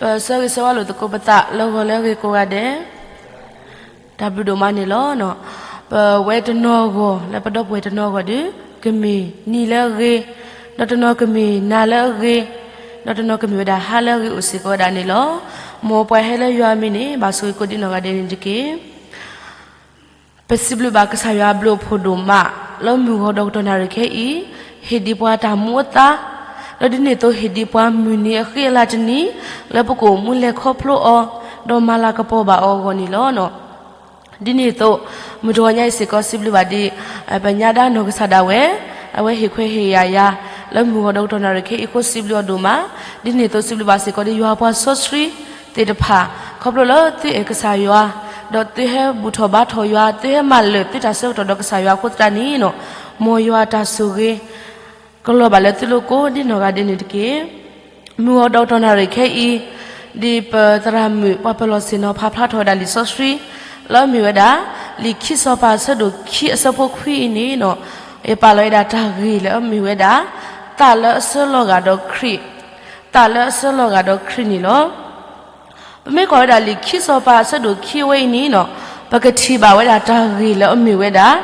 ပဆၢဂ့ၤဆၢဝါလိာ်သကိးပသးလၢဂီၤလၢအဂ့ၤကိးဂၤဒဲး, တၢ်ဘျုးဒိၣ်မးန့ၣ်လီၤ. ပဝဲတနီၤဂီၤလၢပဒီပုၢ်ဝဲၢ်တနီၤဂီၤဒီး ကမ့ၢ်နံၤလၢအဂ့ၤ, ဒီးတနီၤကမ့ၢ်နၤလၢအဂ့ၤ, ဒီးတနီၤကမ့ၢ်ဝဲဒၣ်ဟါလၢအဂ့ၤအိၣ်စ့ၢ်ကီးဝဲဒၣ်န့ၣ်လီၤ. မ်ပှၤဟဲလၢယွၤအမံၤန့ၣ် ဘၣ်ဆိၣ်ဂ့ၤကိးဒ်နီၢ်ဂၤဒဲးန့ၣ်တက့ၢ်. ပစံးဘျုးဘၣ်ကစၢ်ယွၤအဘျုးအဖှိၣ်ဒိၣ်မး လၢမုၢ်ဂီၤဒီးကတီၢ်နၣ်ရံၣ်ခဲအံၤ, ဟ့ၣ်ဒံးပှၤတၢ်မူအသါ, ဒီးဒ်န့ၣ်အသိးဟ့ၣ်ဒံးပှၤမုၢ်နံၤအဃံအလၤတနံၤ လၢပကအိၣ်မူလဲၤခီဖျိအီၤ, ဒီးမၤလၤကပီၤဘၣ်အီၤအဂီၢ်န့ၣ်လီၤ. ဒ်န့ၣ်အသိး မုၢ်တဂီၤညါအံၤစ့ၢ်ကီးစံးဘျုးဘၣ်ဒံး ပညါဒါနီၢ်ကစၢ်ဒၣ်ဝဲ, အဝဲဟ့ၣ်ခွဲးဟ့ၣ်ယာ်ယၤ လၢမုၢ်ဂီၤဒီးကတီၢ်နၣ်ရံၣ်ခဲအံၤအဃိစံးဘျုးအီၤဒိၣ်မး, ဒ်န့ၣ်အသိးစံးဘျုးဘၣ်စ့ၢ်ကီးဒံးယွၤပှၤစီဆှံသ့ၣ်တဖၣ် ခီဖျိလၢသုအဲၣ်ကစၢ်ယွၤ, ဒီးသုဟဲဘူၣ်ထီၣ်ဘါထီၣ်ယွၤ, သုဟဲမၤလၢာ်သုတၢ်ဆၢကတီၢ်ဒီးကစၢ်ယွၤအဃိသတးန့ၣ်, မ်ယွၤအတၢ်ဆိၣ်ဂ့ၤ ကလီၤဘၣ်လၢသုလိၤကိးဒ်နီၢ်ဂၤဒဲးန့ၣ်တက့ၢ်. မုၢ်ဂီၤဒီးကတီၢ်နၣ်ရံၣ်ခဲအံၤ, ဒ်ပသရၣ်မုၣ်ပှၤပၢၤလီၢ်ဆ့ၣ်နီၤဖးဖျါထီၣ်ဝဲဒၣ်လံာ်စီဆှံ လၢအမ့ၢ်ဝဲဒၣ် လံာ်ခံစီၤပၤအဆၢဒိၣ်ခံအဆၢဖိခွံအံၤန့ၣ်, ယပာ်လီၤဝဲဒၣ်တၢ်ဂ့ၢ်လၢအမ့ၢ်ဝဲဒၣ် သးလၢအဆၢလီၤဂာ်ဒီးခရံာ်, သးလၢအဆၢလီၤဂာ်ဒီးခရံာ်န့ၣ်လီၤ. ပမ့ၢ်ကွၢ်ဝဲဒၣ်လံာ်ခံစီၤပၤအဆၢဒိၣ်ခံဝဲအံၤန့ၣ်, ပကထံၣ်ဘၣ်ဝဲဒၣ်တၢ်ဂ့ၢ်လၢအမ့ၢ်ဝဲဒၣ်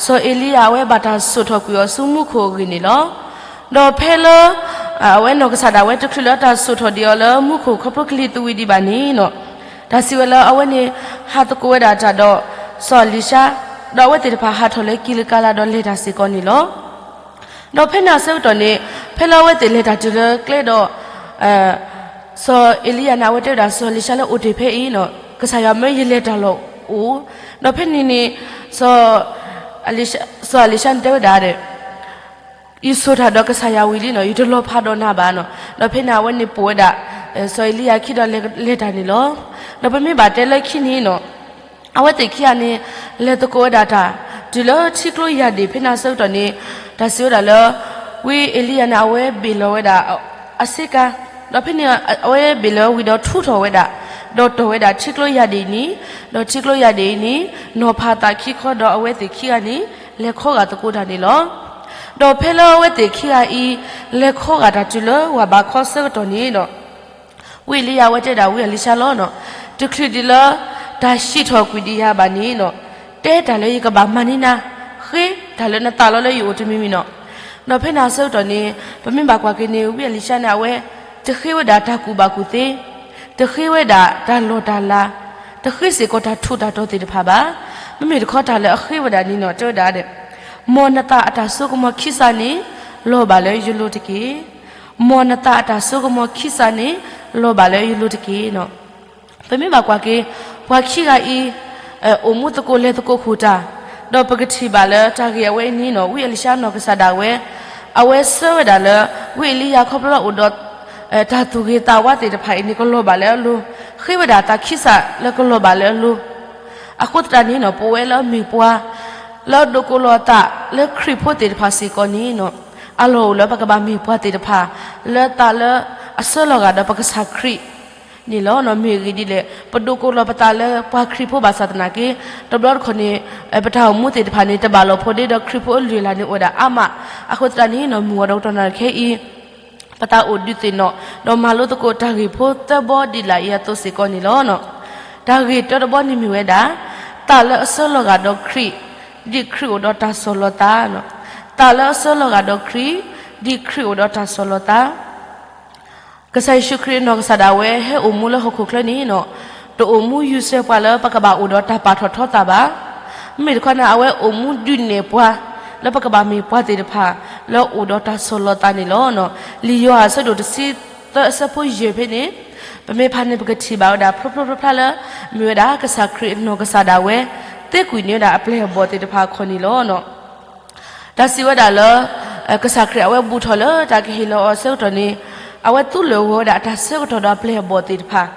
စီၤအ့လံယၤအဝဲဘၣ်တၢ်စိာ်ထီၣ်ကွံာ်အီၤဆူမူခိၣ်အဂ့ၢ်န့ၣ်လီၤ. ဒီးဖဲလၢ အဝဲနီၢ်ကစၢ်ဒၣ်ဝဲတချုးလၢတၢ်စိာ်ထီၣ်ဒံးအီၤလၢမူခိၣ်ခီဖျိကလံၤသဝံးဒံးဘၣ်န့ၣ်, တၢ်စံးဝဲလၢအဝဲန့ၣ် ဟးသကိးဝဲဒၣ်တၢ်ဒီး စီၤအလံၤၡါ, ဒီးအဝဲသ့ၣ်တဖၣ်ဟးထီၣ်လၢကံလကၤလးဒီးလဲၤတၢ်စ့ၢ်ကီးန့ၣ်လီၤ. ဒီးဖဲန့ၣ်အဆၢကတီၢ်န့ၣ်, ဖဲလၢအဝဲသ့ၣ်လဲၤတၢ်တုၤလၢကျဲဒီး စီၤအ့လံယၤန့ၣ် အဝဲတဲဝဲဒၣ်စီၤအလံၤၡါလၢအိၣ်တ့ၢ်ဖဲအံၤန့ၣ်, ကစၢ်ယွၤမၢယလဲၤတၢ်လီၢ်အိၣ်, ဒီးဖဲန့ၣ်န့ၣ် စီၤအလံၤၡါန့ၣ်တဲဝဲဒၣ်ဒီး ယစိာ်တၢ်ဒီးကစၢ်ယွၤဝံၤလံန့ၣ် ယတလီၤဖးဒီးနၤဘၣ်န့ၣ်, ဒီးဖဲန့ၣ်အဝဲန့ၣ်ပိာ်ဝဲဒၣ် စီၤအ့လံယၤခံဒီးလဲၤတၢ်န့ၣ်လီၤ. ဒီးပမ့ၢ်ဘၣ်တဲလၢခံန့ၣ်န့ၣ် အဝဲသ့ၣ်ခံဂၤန့ၣ် လဲၤသကိးဝဲဒၣ်တၢ် တုၤလၢထံကျိယၢ်ဒ့ၣ်ဖဲန့ၣ်အဆၢကတီၢ်န့ၣ်, တၢ်စံးဝဲဒၣ်လၢ ဝံအ့လံယၤန့ၣ် အဝဲဘ့ၣ်လီၤဝဲဒၣ် အဆ့ကၤ, ဒီးဖဲန့ၣ် အဝဲဘ့ၣ်လီၤဝံၤဒီးထူထီၣ်ဝဲဒၣ်, ဒီးတီၢ်ဝဲဒၣ်ထံကျိယၢ်ဒ့ၣ်အံၤန့ၣ်, ဒီးထံကျိယၢ်ဒ့ၣ်အံၤန့ၣ် နီၤဖးသးခံခီဒီးအဝဲသ့ၣ်ခံဂၤန့ၣ် လဲၤခီဂာ်သကိးတၢ်န့ၣ်လီၤ. ဒီးဖဲလၢအဝဲသ့ၣ်ခံဂၤအံၤ လဲၤခီဂာ်တၢ်တုၤလၢဝၢ်ဘးခီအဆၢကတီၢ်န့ၣ်ဒီး ဝံအ့လံယၤဝဲတဲဒၣ်ဝံအလံၤၡါလီၤန့ၣ်, တချုးဒံးလၢ တၢ်ဟံးထီၣ်ကွံာ်ဒံးယၤဘၣ်န့ၣ်န့ၣ်, တဲတၢ်လၢယကဘၣ်မၤန့ၢ်နၤ, ဃ့တၢ်လၢနသးလီလၢယအိၣ်တမံၤမံၤန့ၣ်, ဒီးဖဲန့ၣ်အဆၢကတီၢ်န့ၣ် ပမ့ၢ်ဘၣ်ကွၢ်က့ၤန့ၣ် ဝံအလံၤၡါန့ၣ် အဝဲ တဃ့ဝဲဒၣ်တၢ်ကူၣ်ဘၣ်ကူၣ်သ့, တဃ့ဝဲဒၣ်တၢ်လီၢ်တၢ်လၤ, တဃ့စ့ၢ်ကီးတၢ်ထူးတၢ်တီၤသ့ၣ်တဖၣ်ဘၣ်. မ့မ့ၢ်တခီတၢ်လၢအဃ့ဝဲဒၣ်န့ၣ်န့ၣ် တဲဝဲဒၣ်ဒီး မ်နသးအတၢ်စိကမီၤခံစးန့ၣ် လီၤဘၣ်လၢယလိၤတက့ၢ်. မ်နသးအတၢ်စိကမီၤခံစးန့ၣ် လီၤဘၣ်လၢယလိၤတက့ၢ်န့ၣ်. ပမ့ၢ်ဘၣ်ကွၢ်က့ၤ ပှၤခံဂၤအံၤ အိၣ်မူသကိးလဲၤသကိးဃုာ်တၢ်, ဒီးပကထံၣ်ဘၣ်လၢတၢ်ဂ့ၢ်အဝဲအံၤန့ၣ်န့ၣ် ဝံအလံၤၡါနီၢ်ကစၢ်ဒၣ်ဝဲ အဝဲဆၢဝဲဒၣ်လၢ ဝံအ့လံယၤခီဖျိလၢအိၣ်ဒီး တၢ်သူၣ်ဂ့ၤသးဝါသ့ၣ်တဖၣ်အံၤန့ၣ် ကလီၤဘၣ်လၢအလိၤ, ဃ့ဝဲဒၣ်သးခံစးလၢကလီၤဘၣ်လၢအလိၤ အဃိသတးန့ၣ်န့ၣ် ပဝဲလၢအမ့ၢ်ပှၤ လၢအဒိးကိးလီၤအသးလၢခရံာ်ဖိသ့ၣ်တဖၣ်စ့ၢ်ကီးန့ၣ်န့ၣ်, အလီၢ်အိၣ်လၢပကဘၣ်မ့ၢ်ပှၤသ့ၣ်တဖၣ် လၢသးလၢအဆၢလီၤဂာ်ဒီးပကစၢ်ခရံာ်န့ၣ်လီၤ. မ့ၢ်အဂ့ၢ်ဒ်လဲၣ် ပဒိးကိးလီၤပသးလၢပှၤခရံာ်ဖိဘၣ်ဆၣ်သနာ်က့ တဘျီတခီၣ်န့ၣ် ပတၢ်အိၣ်မူသ့ၣ်တဖၣ်န့ၣ် တဘၣ်လိာ်ဖိးဒ့ဒီးခရံာ်ဖိအလုၢ်အလၢ်န့ၣ်အိၣ်ဝဲဒၣ်အါမး, အဃိသတးန့ၣ်န့ၣ် မုၢ်ဂီၤဒီးကတီၢ်နၣ်ရံၣ်ခဲအံၤ ပသးအိၣ်ဒုးသ့ၣ်နီၣ် ဒီးမၤလိသကိးတၢ်ဂ့ၢ်ဖိသၢဘီဒ်လာ်အံၤအသိးစ့ၢ်ကီးန့ၣ်လီၤ. တၢ်ဂ့ၢ်တၢတဘီန့ၣ်မ့ၢ်ဝဲဒၣ် သးလၢအဆၢလီၤဂာ်ဒီးခရံာ် ဒ်ခရံာ်အိၣ်ဒီးတၢ်ဆီၣ်လီၤသး, သးလၢအဆၢလီၤဂာ်ဒီးခရံာ် ဒ်ခရံာ်အိၣ်ဒီးတၢ်ဆီၣ်လီၤသး ကစၢ်ယ့ၣ်ၡူးခရံာ်အနီၢ်ကစၢ်ဒၣ်ဝဲဟဲအိၣ်မူလၢဟီၣ်ခိၣ်ချၢန့ၣ်န့ၣ်, တအိၣ်မူယုၢ်စၢၤပှၤလၢပကဘၣ်အိၣ်ဒီးတၢ်ပာ်ထီၣ်ထီသးဘၣ်. မ့မ့ၢ်တခီန့ၣ် အဝဲအိၣ်မူဒုးနဲၣ်ပှၤ လၢပကဘၣ်မ့ၢ်ပှၤသ့ၣ်တဖၣ် လၢအိၣ်ဒီးတၢ်ဆီၣ်လီၤသးန့ၣ်လီၤ. လံာ်ယိၤဟၣ်အဆၢဒိၣ်တဆံသၢအဆၢဖိယဲၢ်ဖဲန့ၣ်, ပမ့ၢ်ဖးန့ၣ် ပကထံၣ်ဘၣ်ဝဲဒၣ်ဖျိဖျိဖျါဖျါလၢ မ့ၢ်ဝဲဒၣ်ကစၢ်ခရံာ်အနီၢ်ကစၢ်ဒၣ်ဝဲ သ့ကွံာ်န့ၢ်ဝဲဒၣ်အပျဲၢ်အဘီၣ်သ့ၣ်တဖၣ်အခီၣ်န့ၣ်လီၤ. တၢ်စံးဝဲဒၣ်လၢ ကစၢ်ခရံာ်အဝဲဘူၣ်ထီၣ်လၢတၢ်ကဟ့ၣ်လီၤအီၤအဆၢကတီၢ်န့ၣ်, အဝဲသူလၢာ်ဂီၤဝဲဒၣ်အတၢ်ဆၢကတီၢ်ဒီးအပျဲၢ်အဘီၣ်သ့ၣ်တဖၣ်,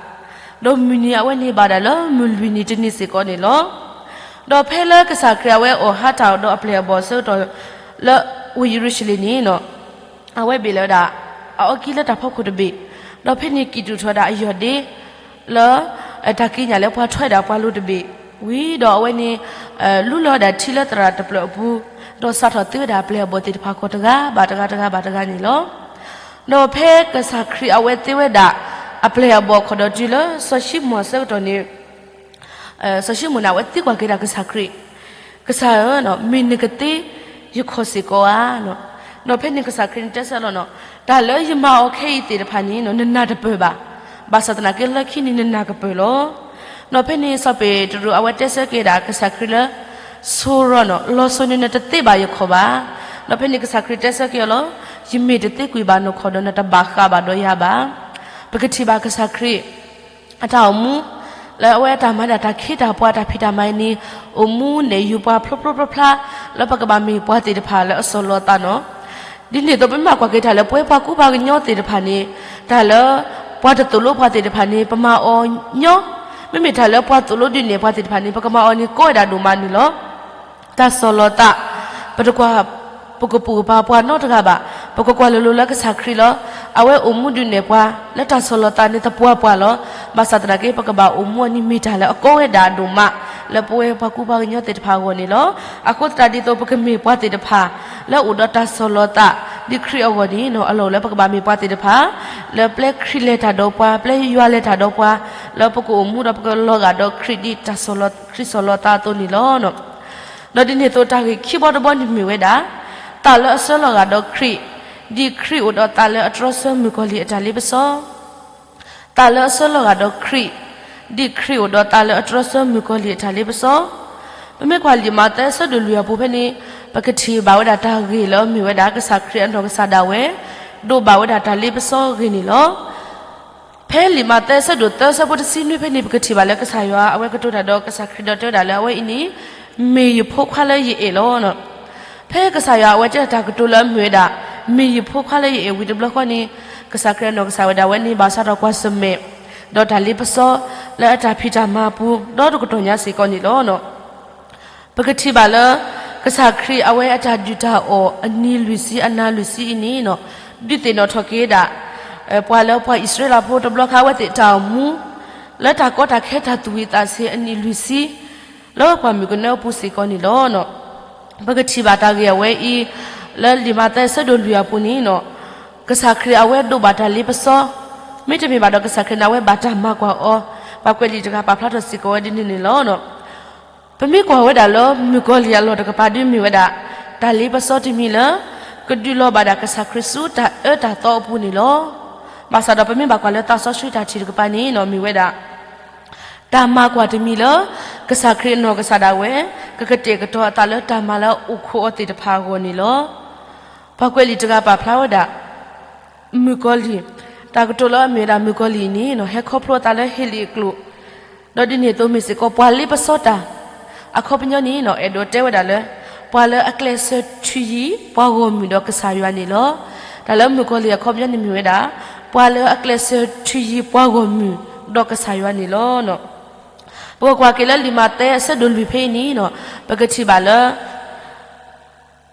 ဒီးမုၢ်နံၤအဝဲန့ၣ်ဘၣ်ဒၣ်လၢမုၢ်လွံၢ်နံၤတနံၤစ့ၢ်ကီးန့ၣ်လီၤ. ဒီးဖဲလၢကစၢ်ခရံာ်အဝဲအိၣ်ဟးတၢ်ဒီးအပျဲၢ်အဘီၣ်အဆၢကတီၢ် လၢဝ့ၢ်ယရူၤၡလ့ၣ်န့ၣ်, အဝဲဘ့ၣ်လီၤဝဲဒၣ် အအီကံလၢတၢ်ဖီခိၣ်တဘ့ၣ်, ဒီးဖဲန့ၣ်ကံၣ်တူာ်ထီၣ်ဝဲဒၣ်အယီၢ်ဒ့ လၢ တၢ်ကံးညာ်လၢပှၤထွဲဒၣ်ပှၤလိၤတဘ့ၣ်, ဝံၤဒီးအဝဲန့ၣ် လူလီၤဝဲဒၣ်ထံလၢသရၣ်တဖျၢၣ်အပူၤ, ဒီးစးထီၣ်သ့ဝဲဒၣ်အပျဲၢ်အဘီၣ်သ့ၣ်တဖၣ်ခီၣ်တဂၤဘၣ်တဂၤတဂၤဘၣ်တဂၤန့ၣ်လီၤ. ဒီးဖဲကစၢ်ခရံာ်အဝဲသ့ဝဲဒၣ် အပျဲၢ်အဘီၣ်ခီၣ်ဒီးတုၤလၢစီၤၡံမိၣ်အဆၢကတီၢ်န့ၣ်, စီၤၡံမိၣ်န့ၣ် အဝဲသံကွၢ်က့ၤဒၣ်ကစၢ်ခရံာ်, ကစၢ်ဧၢ, မ့ၢ်နကသ့ယခီၣ်စ့ၢ်ကီးဧါ. ဒီးဖဲန့ၣ်ကစၢ်ခရံာ်န့ၣ်တဲဆၢလီၤန့ၣ်, တၢ်လၢယမၤအီၤခဲအံၤသ့ၣ်တဖၣ်န့ၣ် နနၢ်တပၢၢ်ဘၣ်. ဘၣ်ဆၣ်သနာ်က့လၢခံန့ၣ်နနၢ်ကပၢၢ်လီၤ. ဒီးဖဲန့ၣ်စီၤပ့းတရူး အဝဲတဲဆၢက့ၤဒၣ်ကစၢ်ခရံာ်လၢ ဆိရီၤန့ၣ်, လီၤစိၤန့ၣ်နတသ့ဘၣ်ယခီၣ်ဘၣ်. ဒီးဖဲန့ၣ်ကစၢ်ခရံာ်တဲဆၢက့ၤအီၤလီၤ, ယမ့ၢ်တသ့ကွံာ်ဘၣ်နခီၣ်ဒီး နတဘၣ်ဃးဘၣ်ဒီးယၤဘၣ်. ပကထံၣ်ဘၣ်ကစၢ်ခရံာ် အတၢ်အိၣ်မူ လၢအဝဲအတၢ်မၤဒၣ်တၢ်ခ့တၢ်ပှၤ တၢ်ဖံးတၢ်မၤအံၤန့ၣ်, အိၣ်မူနဲၣ်ယုၤပှၤဖျိဖျိဖျါဖျါ လၢပကဘၣ်မ့ၢ်ပှၤသ့ၣ်တဖၣ်လၢအစီၤလီၤသးန့ၣ်. ဒ်န့ၣ်အသိး ပမ့ၢ်ဘၣ်ကွၢ်က့ၤတၢ်လၢပဝဲပှၤကူပှၤကညီသ့ၣ်တဖၣ်န့ၣ်, တၢ်လၢပှၤတသိၣ်လိပှၤသ့ၣ်တဖၣ်န့ၣ် ပမၤအီၤညီ, မ့မ့ၢ်တၢ်လၢပှၤသိၣ်လိဒုးနဲၣ်ပှၤသ့ၣ်တဖၣ်န့ၣ် ပကမၤအီၤန့ၣ် ကီဝဲဒၣ်ဒိၣ်မးန့ၣ်လီၤ. တၢ်စီၤလီၤသး, ပတကွၢ် ပကပိာ်ကပၤပှၤနီတဂၤဘၣ်. ပကကွၢ်လိၤလိၤလၢကစၢ်ခရံာ်လီၤ. အဝဲအိၣ်မူဒုးနဲၣ်ပှၤ လၢတၢ်စီၤလီၤသးန့ၣ်သပှၢ်ပှၢ်လီၤ. ဘၣ်ဆၣ်သနာ်က့ ပကဘၣ်အိၣ်မူအီၤန့ၣ်မ့ၢ်တၢ်လၢအကီဝဲဒၣ်အဒိၣ်မး လၢပဝဲပှၤကူပှၤကညီသ့ၣ်တဖၣ်အဂီၢ်န့ၣ်လီၤ. အဃိသတးဒ်သိးပကမ့ၢ်ပှၤသ့ၣ်တဖၣ် လၢအအိၣ်ဒီးတၢ်စီၤလီၤသး ဒ်ခရံာ်အဂီၢ်န့ၣ် အလီၢ်အိၣ်လၢပကဘၣ်မ့ၢ်ပှၤသ့ၣ်တဖၣ် လၢပျဲခရံာ်လဲၤတၢ်ဒီးပှၤ ပျဲယွၤလဲၤတၢ်ဒီးပှၤ လၢပကအိၣ်မူဒီးပကလီၤဂာ်ဒီးခရံာ်ဒ်တၢ်စီၤလီၤ ခရံာ်စီၤလီၤသးအသိးန့ၣ်လီၤ. ဒီးဒ်န့ၣ်အသိးတၢ်ဂ့ၢ်ခံဘီတဘီန့ၣ်မ့ၢ်ဝဲဒၣ် သးလၢအဆှၢလီၤဂာ်ဒီးခရံာ် ဒ်ခရံာ်အိၣ်ဒီးသးလၢအတြီဆၢမုၣ်ကီၤလံၢ်အတၢ်လ့ပစီ သးလၢအဆှၢလီၤဂာ်ဒီးခရံာ် ဒ်ခရံာ်အိၣ်ဒီးသးလၢအတြီဆၢမုၣ်ကီၤလံၢ်အတၢ်လ့ပစီ. ပမ့ၢ်ကွၢ်လံာ်မးသဲအဆၢဒိၣ်လွံၢ်အပူၤဖဲန့ၣ် ပကထံၣ်ဘၣ်ဝဲဒၣ်တၢ်ဂ့ၢ်လၢအမ့ၢ်ဝဲဒၣ် ကစၢ်ခရံာ်အနီၢ်ကစၢ်ဒၣ်ဝဲ ဒိးဘၣ်ဝဲဒၣ်တၢ်လ့ပစီအဂ့ၢ်န့ၣ်လီၤ. ဖဲလံာ်မးသဲအဆၢဒိၣ်သၢအဆၢဖိတဆံနွံဖဲန့ၣ် ပကထံၣ်ဘၣ်လၢကစၢ်ခရံာ်ဒီးတဲဝဲဒၣ်လၢအဝဲအံၤန့ၣ် မ့ၢ်ယဖိခွါလၢယအဲၣ်လီၤ. ဖဲကစၢ်ယွၤအဝဲတဲတၢ်ကတိၤလၢအမ့ၢ်ဝဲဒၣ် မ့ၢ်ယဖိခွါလၢယအဲၣ်ဝံၤတဘျီဃီန့ၣ် ကစၢ်ခရံာ်အနီၢ်ကစၢ်ဝဲဒၣ်ဝဲန့ၣ် ဘၣ်ဆၣ်ဒီးကွၢ်ဆၢၣ်မဲာ် ဒီးတၢ်လ့ပစီ လၢအတၢ်ဖံးတၢ်မၤအပူၤ ဒီးတကတီၢ်ညါစ့ၢ်ကီးန့ၣ်လီၤ. ပကထံၣ်ဘၣ်လၢ ကစၢ်ခရံာ်အဝဲအတၢ်ဒုၣ်တၢ်အီၣ်အနံၤလွံၢ်ဆံအနၤလွံၢ်ဆံအံၤန့ၣ် ဒုးသ့ၣ်နီၣ်ထီၣ်က့ၤဒၣ် ပှၤလၢပှၤအံၣ်စရ့လးဖိတဘျီခါအဝဲသ့ၣ်တၢ်အိၣ်မူ လၢတၢ်ကီတၢ်ခဲတၢ်သူၣ်ဝံၣ်သးဆံးအနံၤလွံၢ်ဆံ လၢပှၢ်မုၢ်ကနၢအပူၤစ့ၢ်ကီးန့ၣ်လီၤ. ပကထံၣ်ဘၣ်တၢ်ဂ့ၢ်အဝဲအံၤ လၢလံာ်မးသဲအဆၢဒိၣ်လွံၢ်အပူၤန့ၣ် ကစၢ်ခရံာ်အဝဲဒိးဘၣ်တၢ်လ့ပစီ, မ့တမ့ၢ်ဘၣ်ဒီးကစၢ်ခရံာ်န့ၣ် အဝဲဘၣ်တၢ်မၤကွၢ်အီၤ, ပှၤကွဲးလံာ်တဂၤပာ်ဖျါထီၣ်စ့ၢ်ကီးဝဲဒ်န့ၣ်န့ၣ်လီၤ. ပမ့ၢ်ကွၢ်ဝဲဒၣ်လၢမုၣ်ကီၤလံၢ်အလီၢ်တကပၤဒ်မ့ၢ်ဝဲဒၣ် တၢ်လ့ပစီတမံၤလၢ ကဒုးလီၤဘၣ်ဒၣ်ကစၢ်ခရံာ်ဆူတၢ်အၢတၢ်သီအပူၤန့ၣ်လီၤ. ဘၣ်ဆၣ်ဒီးပမ့ၢ်ဘၣ်ကွၢ်လၢသးစီဆှံတၢ်ထံၣ်တကပၤန့ၣ် မ့ၢ်ဝဲဒၣ် တၢ်မၤကွၢ်တမံၤလၢ ကစၢ်ခရံာ်အနီၢ်ကစၢ်ဒၣ်ဝဲ ကကတဲာ်ကတီၤအသးလၢတၢ်မၤလၢအအိၣ်ခိးအီၤသ့ၣ်တဖၣ်အဂီၢ်န့ၣ်လီၤ. ပှၤကွဲးလံာ်တဂၤပာ်ဖျါဝဲဒၣ် မုၣ်ကီၤလံၢ်, တၢ်ကတိၤလၢအမ့ၢ်ဝဲဒၣ်မုၣ်ကီၤလံၢ်န့ၣ် ဟဲခီဖျိအသးလၢဟ့လ့ၣ်အကျိာ်, ဒီးဒ်န့ၣ်အသိးမ့ၢ်စ့ၢ်ကီးပှၤလ့ပစီတၢ်, အခီပညီန့ၣ် အဲၣ်ဒိးတဲဝဲဒၣ်လၢ ပှၤလၢအကျဲးစၢးထုးယံၤပှၤဂီၢ်မုၢ်ဒီးကစၢ်ယွၤန့ၣ်လီၤ. တၢ်လၢမုၣ်ကီၤလံၢ်အခီပညီန့ၣ်မ့ၢ်ဝဲဒၣ် ပှၤလၢအကျဲးစၢးထုးယံၤပှၤဂီၢ်မုၢ်ဒီးကစၢ်ယွၤန့ၣ်လီၤ. ပကကွၢ်က့ၤလၢလံာ်မးသဲအဆၢဒိၣ်လွံၢ်ဖဲအံၤန့ၣ် ပကထံၣ်ဘၣ်လၢ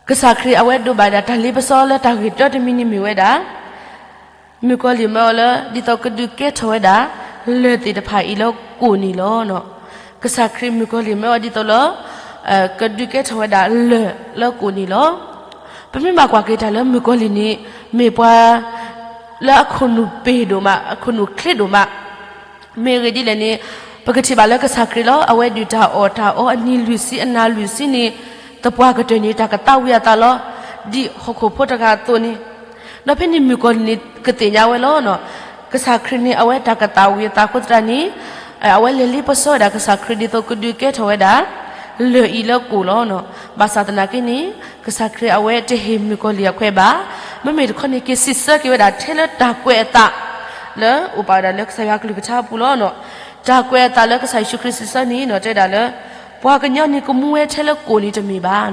ကစၢ်ခရံာ်အဝဲဒိးဘၣ်ဒၣ်တၢ်လ့ပစီလၢတၢ်ဂ့ၢ်တၢတမံၤန့ၣ်မ့ၢ်ဝဲဒၣ် မုၣ်ကီၤလံၢ်မၢအီၤလၢ ဒ်သိးကဒုးကဲထီၣ်ဝဲဒၣ် လၢၢ်သ့ၣ်တဖၣ်အံၤလၢကိၣ်န့ၣ်လီၤ. ကစၢ်ခရံာ်မုၣ်ကီၤလံၢ်မၢအီၤဒ်သိးလၢ ကဒုးကဲထီၣ်ဝဲဒၣ်လၢၢ်လၢကိၣ်န့ၣ်လီၤ. ပမ့ၢ်ဘၣ်ကွၢ်က့ၤတၢ်လၢမုၣ်ကီၤလံၢ်န့ၣ် မ့ၢ်ပှၤ လၢအခိၣ်နူာ်ပ့ၢ်ဒိၣ်မး အခိၣ်နူာ်ချ့ဒိၣ်မး မ့ၢ်အဂ့ၢ်ဒ်လဲၣ်န့ၣ် ပကထံၣ်ဘၣ်လၢကစၢ်ခရံာ်လီၤ အဝဲဒုၣ်တၢ်အီၣ်တၢ်အီအနံၤလွံၢ်ဆံအနၤလွံၢ်ဆံန့ၣ် သပှၢ်ကတၢၢ်န့ၣ် တၢ်ကသးဝံၣ်အသးလီၤ. ဒ်ဟီၣ်ခိၣ်ဖိတဂၤအသိးန့ၣ် ဒီးဖဲန့ၣ်မုၣ်ကီၤလံၢ်န့ၣ် ကသ့ၣ်ညါဝဲလီၤ. ကစၢ်ခရံာ်န့ၣ် အဝဲတၢ်ကသးဝံၣ်အသးအဃိသတးန့ၣ် အဝဲလဲၤလ့ပစီဝဲဒၣ်ကစၢ်ခရံာ်ဒ်သိးကဒုးကဲထီၣ်ဝဲဒၣ် လၢၢ်အံၤလၢကိၣ်လီၤ. ဘၣ်ဆၣ်သနာ်က့န့ၣ် ကစၢ်ခရံာ်အဝဲတဟ့ၣ်မုၣ်ကီၤလံၢ်အခွဲးဘၣ်. မ့မ့ၢ်တခီန့ၣ် က့ၤစံးဆၢက့ၤဝဲဒၣ်ထဲလၢတၢ်ကွဲးအသး လၢအိၣ်ပာ်ဝဲဒၣ်လၢကစၢ်ယွၤကလုၢ်ကထါအပူၤလီၤ. တၢ်ကွဲးအသးလၢကစၢ်ယ့ၣ်ၡူးခရံာ်စံးဆၢန့ၣ် တဲဝဲဒၣ်လၢ ပှၤကညီန့ၣ်ကမူဝဲထဲလၢကိၣ်န့ၣ်တမ့ၢ်ဘၣ်.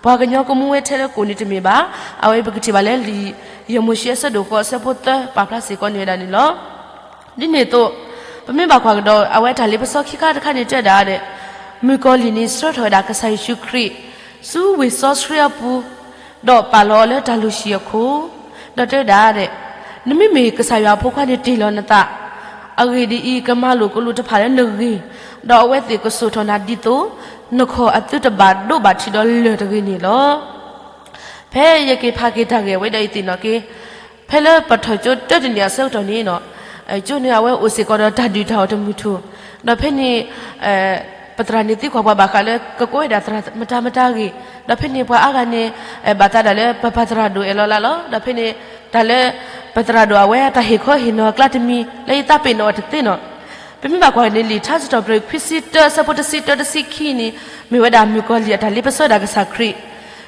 ပှၤကညီကမူဝဲထဲလၢကိၣ်န့ၣ်တမ့ၢ်ဘၣ်. အဝဲပကထံၣ်ဘၣ်လၢလံာ်ယဲၢ်မိၤၡ့အဆၢဒိၣ်ဃိးအဆၢဖိသၢပာ်ဖျါစ့ၢ်ကီးန့ၢ်ဝဲဒၣ်န့ၣ်လီၤ. ဒ်န့ၣ်အသိး ပမ့ၢ်ဘၣ်ကွၢ်ကဒီး အဝဲတၢ်လ့ပစီခံခါတခါန့ၣ်တဲဒၣ်ဒဲး မုၣ်ကီၤလံၢ်န့ၣ်ဆှၢထီၣ်ဝဲဒၣ်ကစၢ်ယ့ၣ်ၡူးခရံာ် ဆူဝ့ၢ်စီဆှံအပူၤ ဒီးပာ်လီၤအီၤလၢတၢ်လုၢ်ဟံၣ်အခိၣ်, ဒီးတဲဝဲဒၣ်ဒဲး နမ့မ့ၢ်ကစၢ်ယွၤအဖိခွါန့ၣ်တ့ၢ်လီၤနသး, အဂ့ၢ်ဒ်အံၤ, ကမၤလိာ်ကလူးတဖၣ်လၢနဂ့ၢ်, ဒီးအဝဲသ့ၣ်ကစိာ်ထီၣ်နၤဒ်သိး နခီၣ်အသုတဘၣ်ဒိဘၣ်ထံးဒီးလၢၢ်တဂ့ၤန့ၣ်လီၤ. ဖဲယက့ၤဖးက့ၤတၢ်ဂ့ၢ်ဝဲဒၣ်အံၤသ့ၣ်နီၣ်က့, ဖဲလၢပထီၣ်ကၠိတၢတနံၣ်အဆၢကတီၢ်န့ၣ် ကၠိန့ၣ် အဝဲအိၣ်စ့ၢ်ကီးဒီးတၢ်ဒုၣ်တၢ်အီၣ်တမုာ်ထူၣ်, ဒီးဖဲန့ၣ် ပသရၣ်န့ၣ်သံကွၢ်ပှၤဘၣ်ဃးလၢ ကကိးဝဲဒၣ်သရၣ်မတၤမတၤအဂ့ၢ်, ဒီးဖဲန့ၣ်ပှၤအါဂၤန့ၣ် ဘၣ်သးဒၣ်လၢပပၢ်သရၣ်ဒိၣ်အဲၣ်လီၤလးလီၤ, ဒီးဖဲန့ၣ် တၢ်လၢ ပသရၣ်ဒိၣ်အဝဲအတၢ်ဟ့ၣ်ခီဟ့ၣ်နီၤအကျါတမံၤ လၢယသးပ့ၤနီၣ်အီၤတသ့နီၤ. ပမ့ၢ်ဘၣ်ကွၢ်န့ၣ် လံာ်ထါစံးထီၣ်ပတြၢၤ ခွံဆံတၢ အဆၢဖိတဆံတၢ တဆံခံန့ၣ် မ့ၢ်ဝဲဒၣ်မုၣ်ကီၤလံၢ်အတၢ်လ့ပစီဒၣ်ကစၢ်ခရံာ်,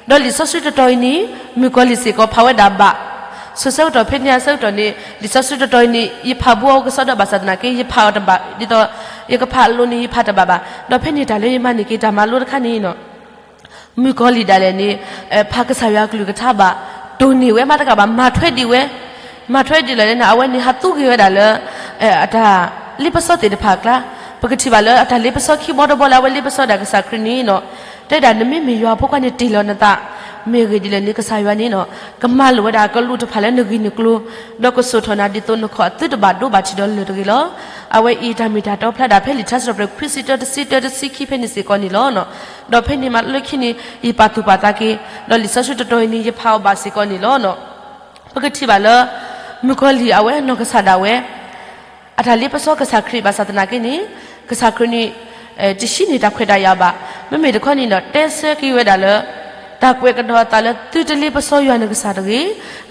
ဒီးလံာ်စီဆှံတတီၤအံၤန့ၣ် မုၣ်ကီၤလံၢ်စ့ၢ်ကီးဖးဝဲဒၣ်ဘၣ်, ဆၢကတီၢ်ဖဲန့ၣ်အဆၢကတီၢ်န့ၣ် လံာ်စီဆှံတတီၤအံၤန့ၣ် ယဖးဘူးအကစီဒီဘၣ်ဆၣ်သနာ်က့ ယဖးအီၤတဘၣ် ဒ်သိး ယကဖးအလိၤန့ၣ် ယဖးတဘၣ်ဘၣ်, ဒီးဖဲန့ၣ်တၢ်လၢယမၤန့ၢ်က့ၤတၢ်မၤလိတခါန့ၣ်နီၤ မုၣ်ကီၤလံၢ်ဒၣ်လဲာ်န့ၣ် ဖးကစၢ်ယွၤအကလုၢ်ကထါဘၣ်, တိၢ်န့ၢ်ဝဲမးတကးဘၣ် မၤထွဲဒံးဝဲ, မၤထွဲဒံးလီၤန့ၣ် အဝဲန့ၣ်ဟးသူက့ၤဝဲဒၣ်လၢ အတၢ်လ့ပစီသ့ၣ်တဖၣ်အကျါ, ပကထံၣ်ဘၣ်လၢအတၢ်လ့ပစီခံဘီတဘီလၢအဝဲလ့ပစီဒၣ်ကစၢ်ခရံာ်န့ၣ်နီၤ, တဲဒၣ်နမ့မ့ၢ်ယွၤဖိခွါန့ၣ်တ့ၢ်လီၤနသး, မ့ၢ်အဂ့ၢ်ဒ်လဲၣ်န့ၣ် ကစၢ်ယွၤန့ၣ်နီၤ ကမၤလိာ်ဝဲဒၣ်ကလူးတဖၣ်လၢနဂ့ၢ်နကျိၤ, ဒီးကစိာ်ထီၣ်နၤဒ်သိးနခီၣ်အသုတဘၣ်ဒိဘၣ်ထံးဒီးလၢၢ်တဂ့ၤလီၤ. အဝဲအံၤတၢ်မ့ၢ်တၢ်တီဖျါဒၣ်ဖဲလံာ်ထါစံးထီၣ်ပတြၢၤ ခွံဆံတၢ တဆံတၢ တဆံခံဖဲန့ၣ်စ့ၢ်ကီးန့ၣ်လီၤ. ဒီးဖဲန့ၣ်မးလၢခံန့ၣ် ယပာ်သူၣ်ပာ်သးက့ၤ, ဒီးလံာ်စီဆှံတတီၤအံၤန့ၣ် ယဖးအီၤဘၣ်စ့ၢ်ကီးန့ၣ်လီၤ. ပကထံၣ်ဘၣ်လၢ မုၣ်ကီၤလံၢ်အဝဲနီၢ်ကစၢ်ဒၣ်ဝဲ အတၢ်လ့ပစီကစၢ်ခရံာ်ဘၣ်ဆၣ်သနာ်က့န့ၣ် ကစၢ်ခရံာ်န့ၣ် တဟံးန့ၢ်တၢ်ခွဲးတၢ်ယာ်ဘၣ်. မ့မ့ၢ်တခီန့ၣ်ဒီး တဲဆၢက့ၤဝဲဒၣ်လၢ တၢ်ကွဲးကဒီးအသးလၢသုတလ့ပစီယွၤနကစၢ်တဂ့ၤ,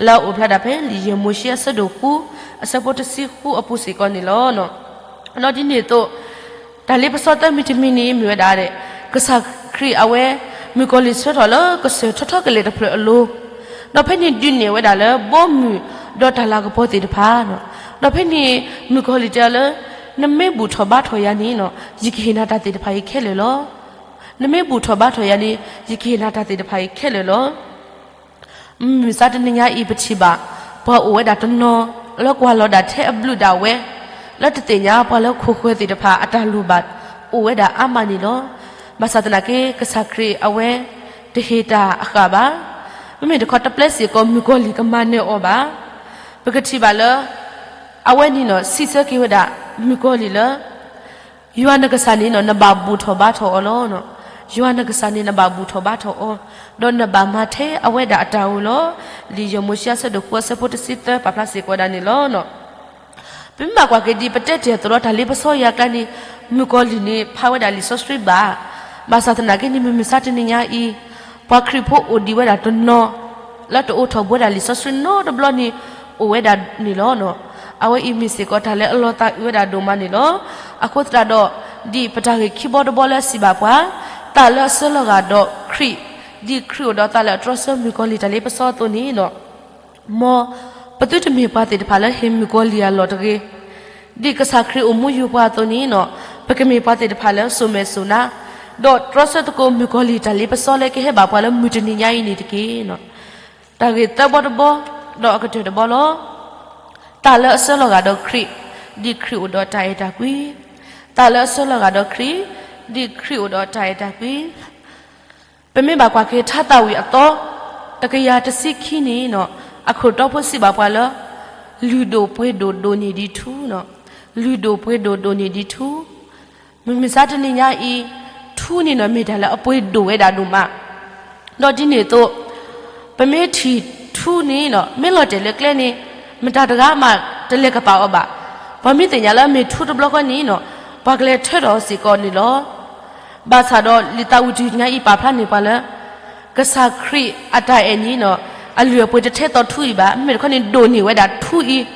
လၢအအိၣ်ဖျါဒၣ်ဖဲလံာ်ယဲၢ်မိၤၡ့အဆၢဒိၣ်ဃု အဆၢဖိတဆံဃုအပူၤစ့ၢ်ကီးန့ၣ်လီၤ. ဒီးဒ်န့ၣ်အသိး တၢ်လ့ပစီသၢမံၤတမံၤန့ၣ် မ့ၢ်ဝဲဒၣ် ကစၢ်ခရံာ်အဝဲ မုၣ်ကီၤလံၢ်ဆှၢထီၣ်လၢကစၢၢ်ထီထီကလဲာ်တဖျၢၣ်အလိၤ, ဒီးဖဲန့ၣ်ဒုးနဲၣ်ဝဲဒၣ်လၢဘီမုၢ်ဒီးတၢ်လၤကပီၤသ့ၣ်တဖၣ်, ဒီးဖဲန့ၣ် မုၣ်ကီၤလံၢ်တဲအီၤလၢ နမ့ၢ်ဘူၣ်ထီၣ်ဘါထီၣ်ယၤန့ၣ် ယကဟ့ၣ်နၤတၢ်သ့ၣ်တဖၣ်အံၤခဲလၢာ်လီၤ. နမ့ၢ်ဘူၣ်ထီၣ်ဘါထီၣ်ယၤန့ၣ် ယကဟ့ၣ်နၤတၢ်သ့ၣ်တဖၣ်အံၤခဲလၢာ်လီၤ. မုၢ်မဆါတနံၤညါအံၤပထံၣ်ဘၣ် ပှၤအိၣ်ဝဲဒၣ်တနီၤ လၢကွၢ်လီၤဒၣ်ထဲအဘျုးဒၣ်ဝဲ, လၢတသ့ၣ်ညါပှၤလၢခိၣ်ဃၢၤသ့ၣ်တဖၣ်အတၢ်လိၣ်ဘၣ် အိၣ်ဝဲဒၣ်အါမးန့ၣ်လီၤ. ဘၣ်ဆၣ်သနာ်က့ ကစၢ်ခရံာ်အဝဲ တဟ့ၣ်တၢ်အဃၣ်ဘၣ်. မ့မ့ၢ်တခီတပျဲစ့ၢ်ကီး မုၣ်ကီၤလံၢ်ကမၤနၢၤအီၤဘၣ်. ပကထံၣ်ဘၣ်လၢ အဝဲန့ၣ်နီၤ စံးဆၢက့ၤဝဲဒၣ် မုၣ်ကီၤလံၢ်လၢ ယွၤနကစၢ်န့ၣ်နီၤ နဘၣ်ဘူၣ်ထီၣ်ဘါထီၣ်အီၤလီၤ. ယွၤနကစၢ်န့ၣ် နဘၣ်ဘူၣ်ထီၣ်ဘါထီၣ်အီၤ, ဒီးနဘၣ်မၤထဲအဝဲဒၣ်အတၢ်အိၣ်လီၤ. လံာ်ယဲၢ်မိၤၡ့အဆၢဒိၣ်ဃုအဆၢဖိတဆံသၢ ပာ်ဖျါစ့ၢ်ကီးဝဲဒၣ်န့ၣ်လီၤ. ပမ့ၢ်ဘၣ်ကွၢ်က့ၤဒ်ပတဲတ့ၢ်အသိးလီၤ တၢ်လ့ပစီယၤအကျါန့ၣ် မုၣ်ကီၤလံၢ်န့ၣ် ဖးဝဲဒၣ်လံာ်စီဆှံဘၣ်. ဘၣ်ဆၣ်သနာ်က့န့ၣ် မုၢ်မဆါတနံၤညါအံၤ ပှၤခရံာ်ဖိအိၣ်ဒံးဝဲဒၣ်တနီၤ လၢတအိးထီၣ်ဘှီဒၣ်လံာ်စီဆှံနီတဘျီန့ၣ် အိၣ်ဝဲဒၣ်န့ၣ်လီၤ. အဝဲအံၤမ့ၢ်စ့ၢ်ကီးတၢ်လၢအလီၤသးအုးဝဲဒၣ်ဒိၣ်မးန့ၣ်လီၤ. အဃိသတးဒီး ဒ်ပတၢ်ဂ့ၢ်ခံဘီတဘီလၢအစံးဘၣ်ပှၤ, သးလၢအဆၢလီၤဂာ်ဒီးခရံာ်, ဒ်ခရံာ်အိၣ်ဒီးသးလၢအတြီဆၢမုၣ်ကီၤလံၢ်တၢ်လ့ပစီအသိးန့ၣ် မ်ပသုတမ့ၢ်ပှၤသ့ၣ်တဖၣ်လၢဟ့ၣ်မုၣ်ကီၤလံၢ်အလီၢ်တဂ့ၤ. ဒ်ကစၢ်ခရံာ်အိၣ်မူယိာ်ပှၤအသိးန့ၣ် ပကမ့ၢ်ပှၤသ့ၣ်တဖၣ်လၢစိာ်မဲာ်စိာ်နါ, ဒီးတြီဆၢသကိးမုၣ်ကီၤလံၢ်တၢ်လ့ပစီလၢကဟဲဘၣ်ပှၤလၢမုၢ်တနံၤညါအံၤန့ၣ်တက့ၢ်. တၢ်ဂ့ၢ်သၢဘီတဘီ, ဒီးအကတၢၢ်တဘီလီၤ. သးလၢအဆၢလီၤဂာ်ဒီးခရံာ်, ဒ်ခရံာ်အိၣ်ဒီးတၢ်အဲၣ်တၢ်ကွံ. သးလၢအဆၢလီၤဂာ်ဒီးခရံာ်, ဒ်ခရံာ်အိၣ်ဒီးတၢ်အဲၣ်တၢ်ကွံ. ပမ့ၢ်ဘၣ်ကွၢ်က့ၤထါသးဝံၣ်အသီ တကယၤတဆံခံန့ၣ် အခီၣ်တီဖိစံးဘၣ်ပှၤလၢ လုၢ်ဒိၣ်ပှ့ၤဒိၣ်ဒိၣ်န့ၢ်ဒံးထူ, လုၢ်ဒိၣ်ပှ့ၤဒိၣ်ဒိၣ်န့ၢ်ဒံးထူ. မုၢ်မဆါတနံၤညါအံၤ ထူန့ၣ်နီၤ မ့ၢ်တၢ်လၢအပှ့ၤဒိၣ်ဝဲဒၣ်ဒိၣ်မး. ဒီးဒ်န့ၣ်အသိး ပမ့ၢ်ထံၣ်ထူန့ၣ်နီၤ မ့ၢ်လီၤတဲာ်လၢကျဲန့ၣ် မတၤတဂၤမးတလဲၤကပာ်အီၤဘၣ်. ပှၤမ့ၢ်သ့ၣ်ညါလၢအမ့ၢ်ထူတဘျီဃီန့ၣ်နီၤ ပှၤကလဲၤထၢထီၣ်အီၤစ့ၢ်ကီးန့ၣ်လီၤ. ဘၣ်ဆၣ်ဒီးလံာ်သးဝံၣ်တနံၤညါအံၤပာ်ဖျါန့ၢ်ပှၤလၢ ကစၢ်ခရံာ်အတၢ်အဲၣ်န့ၣ်နီၤ အလုၢ်အပှ့ၤတထဲသိးထူအံၤဘၣ်. မ့မ့ၢ်တခီန့ၣ်ဒိၣ်န့ၢ်ဝဲဒၣ်ထူအံၤ.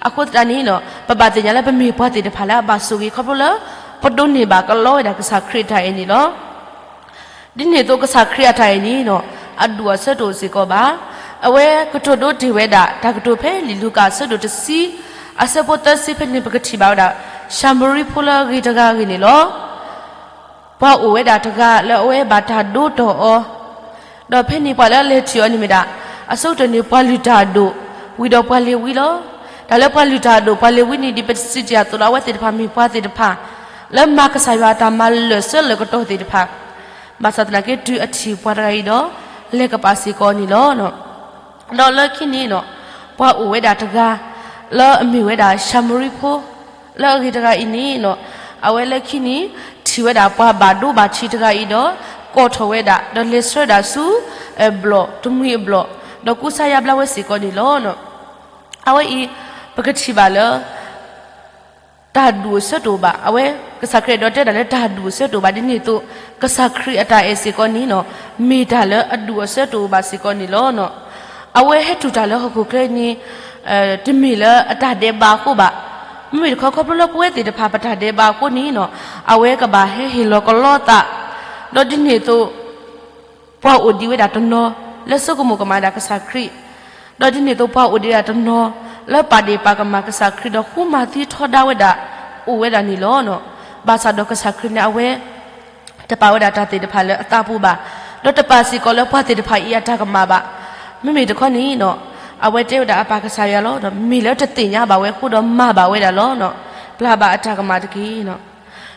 အဃိသတးန့ၣ်နီၤ ပဘၣ်သ့ၣ်ညါလၢပမ့ၢ်ပှၤသ့ၣ်တဖၣ်လၢအဘၣ်ဆိၣ်ဂ့ၤခီဖျိလၢ ပဒိးန့ၢ်ဘၣ်ကလီဝဲဒၣ်ကစၢ်ခရံာ်အတၢ်အဲၣ်န့ၣ်လီၤ. ဒ်န့ၣ်အသိးကစၢ်ခရံာ်အတၢ်အဲၣ်န့ၣ်နီၤ အဒိၣ်အဆၢတအိၣ်စ့ၢ်ကီးဘၣ်. အဝဲကတိၤဒိတ့ၢ်ဝဲဒၣ် တၢ်ကတိၤဖဲလံာ်လူၤကၣ်အဆၢဒိၣ်တဆံ အဆၢဖိသၢဆံဖဲန့ၣ် ပကထံၣ်ဘၣ်ဝဲဒၣ် ၡၤမရံဖိလၢအဂ့ၤတဂၤအဂ့ၢ်န့ၣ်လီၤ. ပှၤအိၣ်ဝဲဒၣ်တဂၤလၢအဝဲဘၣ်တၢ်ဒိတီၢ်အီၤ, ဒီးဖဲန့ၣ်ပှၤလၢအလဲၤထံၣ်အီၤန့ၣ်မ့ၢ်ဒၣ် အဆိကတၢၢ်န့ၣ် ပှၤလုၢ်တၢ်အဒိၣ် ဝံၤဒီးပှၤလ့ၤဝံလီၤ. တၢ်လၢပှၤလုၢ်တၢ်အဒိၣ်ပှၤလ့ၤဝံန့ၣ် ဒ်ပစံးတ့ၢ်အသိးလီၤ အဝဲသ့ၣ်တဖၣ်မ့ၢ်ပှၤသ့ၣ်တဖၣ် လၢမၤကစၢ်ယွၤအတၢ်မၤလၢာ်ဆၢလၢာ်ကတီၢ်သ့ၣ်တဖၣ်, ဘၣ်ဆၣ်သနာ်က့တုၤအထံၣ်ပှၤတဂၤအံၤဒီး လဲၤကပာ်စ့ၢ်ကီးန့ၣ်လီၤ. ဒီးလၢခံန့ၣ်နီၤ ပှၤအိၣ်ဝဲဒၣ်တဂၤ လၢအမ့ၢ်ဝဲဒၣ်ၡၤမရံဖိ လၢအဂ့ၤတဂၤအံၤန့ၣ်နီၤ အဝဲလၢခံန့ၣ် ထံၣ်ဝဲဒၣ်ပှၤဘၣ်ဒိဘၣ်ထံးတဂၤအံၤဒီး ကိးထီၣ်ဝဲဒၣ် ဒီးလဲၤဆှၢဒၣ်ဆူ ဘျီၣ်တမှံၤအဘျီၣ် ဒီးကူစါယါဘျါဝဲစ့ၢ်ကီးန့ၣ်လီၤ. အဝဲအံၤ ပကထံၣ်ဘၣ်လၢ တၢ်ဒူၣ်အဆၢတအိၣ်ဘၣ်. အဝဲကစၢ်ခရံာ်အဲၣ်ဒိးတဲဒၣ်လၢတၢ်ဒူၣ်အဆၢတအိၣ်ဘၣ် ဒ်န့ၣ်အသိး ကစၢ်ခရံာ်အတၢ်အဲၣ်စ့ၢ်ကီးန့ၣ်နီၤ မ့ၢ်တၢ်လၢအဒူၣ်အဆၢတအိၣ်ဘၣ်စ့ၢ်ကီးန့ၣ်လီၤ. အဝဲဟဲတူၢ်တၢ်လၢဟီၣ်ခိၣ်ချၢန့ၣ် တမ့ၢ်လၢအတၢ်ဒဲးဘးအဃိဘၣ်. မ့မ့ၢ်တခီ ခီဖျိလၢပဝဲသ့ၣ်တဖၣ်ပတၢ်ဒဲးဘးအဃိန့ၣ်နီၤ အဝဲကဘၣ်ဟဲဟ့ၣ်လီၤကလီသး, ဒီးဒ်န့ၣ်အသိး ပှၤအိၣ်ဒံးဝဲဒၣ်တနီၤ လၢဆိကမိၣ်ကမၣ်ဒၣ်ကစၢ်ခရံာ်, ဒီးဒ်န့ၣ်အသိးပှၤအိၣ်ဒံးဝဲဒၣ်တနီၤ လၢပာ်ဒ့ၣ်ပာ်ကမၣ်ကစၢ်ခရံာ် ဒီးဃုမၤသံထီဒါဝဲဒၣ် အိၣ်ဝဲဒၣ်န့ၣ်လီၤ. ဘၣ်ဆၣ်ဒီးကစၢ်ခရံာ်န့ၣ် အဝဲ တပာ်ဝဲဒၣ်တၢ်သ့ၣ်တဖၣ်လၢအသးပူၤဘၣ်, ဒီးတပာ်စ့ၢ်ကီးလၢပှၤသ့ၣ်တဖၣ်အံၤအတၢ်ကမၣ်ဘၣ်. မ့မ့ၢ်တခီန့ၣ်နီၤ အဝဲတဲဝဲဒၣ်အပၢ်ကစၢ်ယွၤလီၤ. မ့ၢ်လၢတသ့ၣ်ညါဘၣ်ဝဲအဃိဒီးမၤဘၣ်ဝဲဒၣ်လီၤ. ပျၢ်ဘၣ်အတၢ်ကမၣ်တက့ၢ်.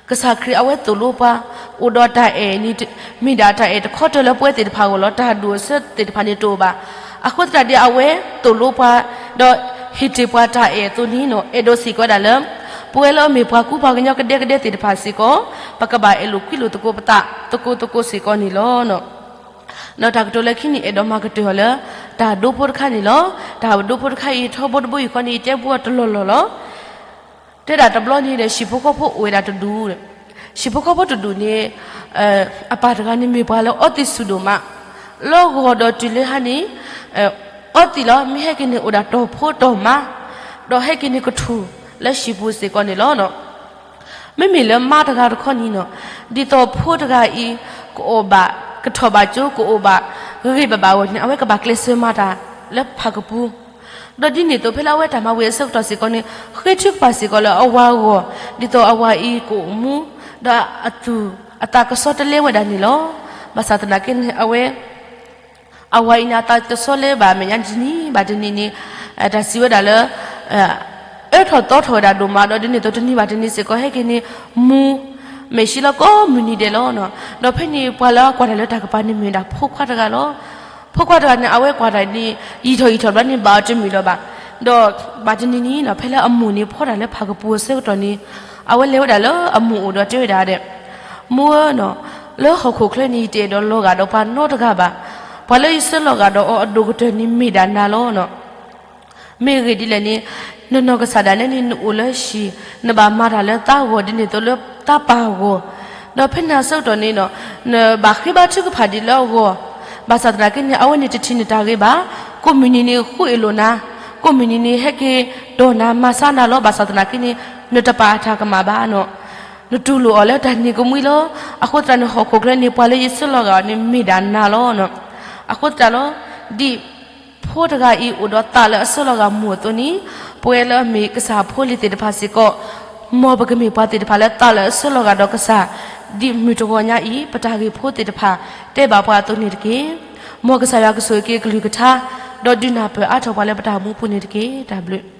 ကစၢ်ခရံာ်အဝဲသိၣ်လိပှၤ အိၣ်ဒီးတၢ်အဲၣ်န့ၣ် မ့ၢ်ဒၣ်တၢ်အဲၣ်တခီတၢၢ်လၢပဝဲသ့ၣ်တဖၣ်အဂီၢ်လီၤ. တၢ်ဒူၣ်အဆၢသ့ၣ်တဖၣ်န့ၣ်တအိၣ်ဘၣ်. အဃိသတးဒီးအဝဲသိၣ်လိပှၤ ဒီးဟ့ၣ်တ့ၢ်ပှၤတၢ်အဲၣ်အသိးန့ၣ်နီၤ အဲၣ်ဒိးစ့ၢ်ကီးဝဲဒၣ်လၢ ပဝဲလၢအမ့ၢ်ပှၤကူပှၤကညီကဒဲကဒဲသ့ၣ်တဖၣ်စ့ၢ်ကီး ပကဘၣ်အဲၣ်လိာ်ကွံလိာ်သကိးပသးသကိးသကိးစ့ၢ်ကီးန့ၣ်လီၤ. ဒီးတၢ်ကတိၤလၢခံန့ၣ် အဲၣ်ဒိးမၤကတၢၢ်အီၤလၢ တၢ်ဒိဖိတခါန့ၣ်လီၤ. တၢ်ဒိဖိတခါအံၤ ထီဘိတဘိအံၤခီန့ၣ် ယတဲပူအီၤတလီၢ်လီၢ်လီၤ. တဲဒၣ်တဘျီန့ၣ်ဒီး ဟံၣ်ဖိဃီဖိအိၣ်ဝဲဒၣ်တဒူၣ်, ဟံၣ်ဖိဃီဖိတဒူၣ်န့ၣ် အပၢ်တဂၤန့ၣ်မ့ၢ်ပှၤလၢအီသံးစူၤဒိၣ်မး, လၢဂီၤဒီးတုၤလၢဟါန့ၣ် အီသံးလီၤ. မ့ၢ်ဟဲက့ၤန့ၣ်အိၣ်ဒၣ်တီၢ်ဖိတီၢ်မါ, ဒီးဟဲက့ၤန့ၣ်ကထူၣ်လၢဟံၣ်ပူၤစ့ၢ်ကီးန့ၣ်လီၤ. မ့မ့ၢ်လၢမါတဂၤတခီန့ၣ်နီၤ ဒ်သိးဖိတဂၤအံၤ ကအိၣ်ဘၣ် ကထီၣ်ဘၣ်ကၠိ ကအိၣ်ဘၣ်ဂ့ၤဘၣ်ဘၣ်အဂီၢ်န့ၣ် အဝဲကဘၣ်ကျဲးစၢးမၤတၢ်လၢဖးကပူၤ ဒီးဒ်န့ၣ်အသိး ဖဲလၢအဝဲတၢ်မၤဝံၤအဆၢကတီၢ်စ့ၢ်ကီးန့ၣ် ဃ့ထုကဖၣ်စ့ၢ်ကီးလၢအဝၤအဂီၢ် ဒ်သိးအဝၤအံၤကအိၣ်မူ ဒီးအသူၣ် အသးကဆှီတလဲဝဲဒၣ်န့ၣ်လီၤ. ဘၣ်ဆၣ်သနာ်က့န့ၣ် အဝဲ အဝၤအံၤန့ၣ် အသးတဆှီလဲဘၣ် အမဲာ်ညါတနံၤဘၣ်တနံၤန့ၣ် တၢ်စံးဝဲဒၣ်လၢ အၢထီၣ်သီထီၣ်ဝဲဒၣ်ဒိၣ်မး ဒီးဒ်န့ၣ်အသိးတနံၤဘၣ်တနံၤစ့ၢ်ကီး ဟဲက့ၤန့ၣ် မူ မဲာ်ဆှံလီၤကိးမုၢ်နံၤဒဲးလီၤ. ဒီးဖဲန့ၣ်ပှၤလၢအကွၢ်တၢ်လၢတၢ်ကပၤန့ၣ်မ့ၢ်ဝဲဒၣ်ဖိခွါတဂၤလီၤ. ဖိခွါတဂၤန့ၣ် အဝဲကွၢ်တၢ်န့ၣ် ယံာ်ထီၣ်ယံာ်ထီၣ်တဘျီန့ၣ် ဘၣ်အီၤတမုာ်လၢၤဘၣ်. ဒီးဘၣ်တနံၤန့ၣ်နီၤ ဖဲလၢအမိၢ်န့ၣ်ဖီတၢ်လၢဖးကပူၤအဆၢကတီၢ်န့ၣ် အဝဲလဲၤဝဲဒၣ်လၢအမိၢ်အိၣ်ဒီးတဲဝဲဒၣ်ဒီး မိၢ်ဧၢနီၤ လၢဟီၣ်ခိၣ်ချၢန့ၣ် ယတအဲၣ်ဒိးလီၤဂာ်ဒီးပှၤနီတဂၤဘၣ်. ပှၤလၢယဆၢလီၤဂာ်ဒီးအီၤအဒိၣ်ကတၢၢ်န့ၣ်မ့ၢ်ဒၣ်နၤလီၤ. မ့ၢ်အဂ့ၢ်ဒ်လဲၣ်န့ၣ် နနီၢ်ကစၢ်ဒၣ်နဲန့ၣ် နအိၣ်လၢဟံၣ် နဘၣ်မၤတၢ်လၢသးဂီၢ် ဒ်န့ၣ်အသိးလၢသးပၢ်ဂီၢ်, ဒီးဖဲန့ၣ်အဆၢကတီၢ်န့ၣ်နီၤ နဘၣ်ဃ့ဘါထုကဖၣ်ဒံးလၢအဂီၢ်, ဘၣ်ဆၣ်သနာ်က့န့ၣ် အဝဲန့ၣ်တထံၣ်နတၢ်ဂ့ၤဘၣ်. ကိးမုၢ်နံၤန့ၣ်ဃူအ့ၣ်လိာ်နၤ, ကိးမုၢ်နံၤန့ၣ် ဟဲက့ၤတီၢ်နၤမၤဆါနၤလီၤ. ဘၣ်ဆၣ်သနာ်က့န့ၣ် နတပာ်အတၢ်ကမၣ်ဘၣ်နီၤ. နတူၢ်လိာ်အီၤလၢတၢ်န့ၣ်ကမှံလီၤ. အဃိသတးန့ၣ် ဟီၣ်ခိၣ်ချၢန့ၣ် ပှၤလၢယဆၢလီၤဂာ်အီၤန့ၣ် မ့ၢ်ဒၣ်နၤလီၤ. အဃိသတးလီၤ, ဒ်ဖိတဂၤအံၤအိၣ်ဒီးသးလၢအဆၢလီၤဂာ်မိၢ်အသိးန့ၣ်, ပဝဲလၢအမ့ၢ်ကစၢ်ဖိလံၤသ့ၣ်တဖၣ်စ့ၢ်ကီး, မ်ပကမ့ၢ်ပှၤသ့ၣ်တဖၣ်လၢသးလၢအဆၢလီၤဂာ်ဒီးကစၢ်, ဒ်မုၢ်တဂီၤညါအံၤ ပတၢ်ဂ့ၢ်ဖိသ့ၣ်တဖၣ် တဲဘၣ်ပှၤအသိးန့ၣ်တက့ၢ်. မ်ကစၢ်ယွၤကဆိၣ်ဂ့ၤက့ၤကလုၢ်ကထါ, ဒီးဒုးနၢ်ပၢၢ်အါထီၣ်ပှၤလၢပတၢ်အိၣ်မူပူၤန့ၣ်တက့ၢ်. တၢ်ဘျုး